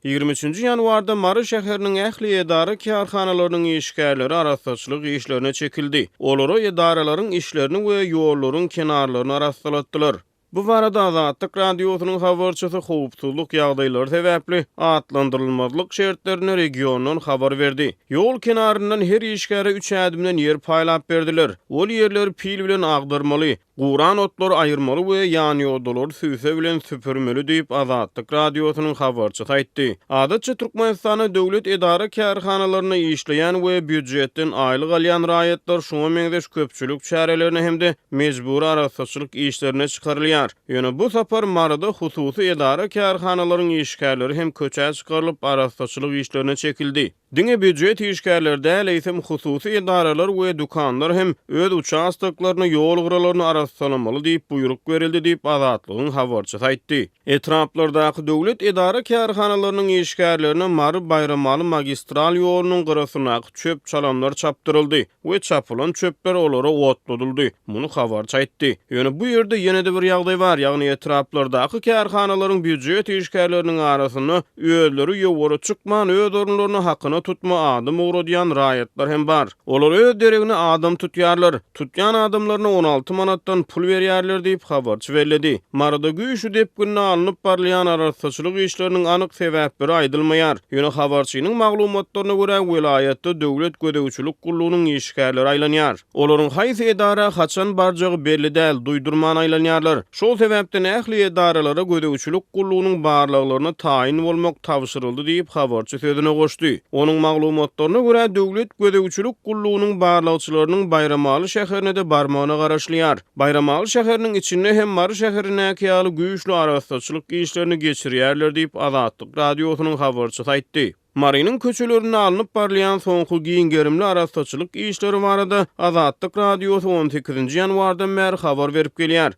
23-nji ýanwarda Mary şäheriniň ähli edara-kärhanalarynyň işgärleri arassaçylyk işlerine çekildi. Olara edaralaryň içlerini we ýollaryň kenarlaryny arassalatdylar. Bu barada Azatlyk Radiosynyň habarçysy howpsuzlyk ýagdaýlary sebäpli atlandyrylmazlyk şertlerinde regiondan habar berdi. Ýol kenaryndan her işgäre üç ädimden ýer paýlap berdiler. Ol ýerleri pil bilen agdarmaly. Guran otlary aýyrmaly we ýanýodalary sübse bilen süpürmeli diýip, Azatlyk Radiosynyň habarçysy aýtdy. Adatça Türkmenistanda döwlet edara-kärhanalarynda işleýän we býujetden aýlyk alýan raýatlar şuňa meňzeş köpçülik çärelerine hem-de mejbury arassaçylyk işlerine çykarylýar. Ýöne bu sapar Maryda hususy edara-kärhanalaryň işgärleri hem köçä çykarylyp, arassaçylyk işlerine çekildi. Diňe býujet işgärleri däl, eýsem hususy edaralar we dükanlar hem öz uçastoklaryny, ýol gyralaryny arassalamaly diýip buýruk berildi diýip, Azatlygyň habarçysy aýtdy. Etraplardaky döwlet edara-kärhanalarynyň işgärlerine Mary-Baýramaly magistral ýolunyň gyrasyndaky çöp-çalamlar çapdyryldy. We çapylan çöpler olara otladyldy. Muny habarçy aýtdy. Ýöne bu ýerde ýene-de bir ýagdaý bar, ýagny etraplardaky kärhanalaryň býujet işgärleriniň arasynda özleri ýowara çykman, öz orunlaryna hakyna tutma adam ugradýan raýatlar hem bar. Olar öz deregine adam tutýarlar. Tutýan adamlaryna 16 manatdan pul berýärler diýip, habarçy belledi. Maryda güýçli depginde alnyp barylýan arassaçylyk işleriniň anyk sebäpleri aýdylmaýar. Ýöne habarçynyň maglumatlaryna görä, welaýatda döwlet gözegçilik gullugynyň işgärleri aýlanýar. Olaryň haýsy edara, haçan barjagy belli däl, duýdurman aýlanýarlar. Şol sebäpden ähli edaralara gözegçilik gullugynyň barlaglaryna taýyn bolmak tabşyryldy diýip, habarçy sözüne goşdy. Onuň maglumatlaryna görä, döwlet gözegçilik gullugynyň barlagçylarynyň Baýramaly şäherine-de barmagyna garaşylýar. Baýramaly şäheriniň içinde hem Mary şäherindäki ýaly güýçli arassaçylyk işlerini geçirýärler diýip, Azatlyk Radiosynyň habarçysy aýtdy. Marynyň köçelerinde alnyp barylýan soňky giň gerimli arassaçylyk işleri barada Azatlyk Radiosy on sekizinji ýanwardan bäri habar berip gelýär.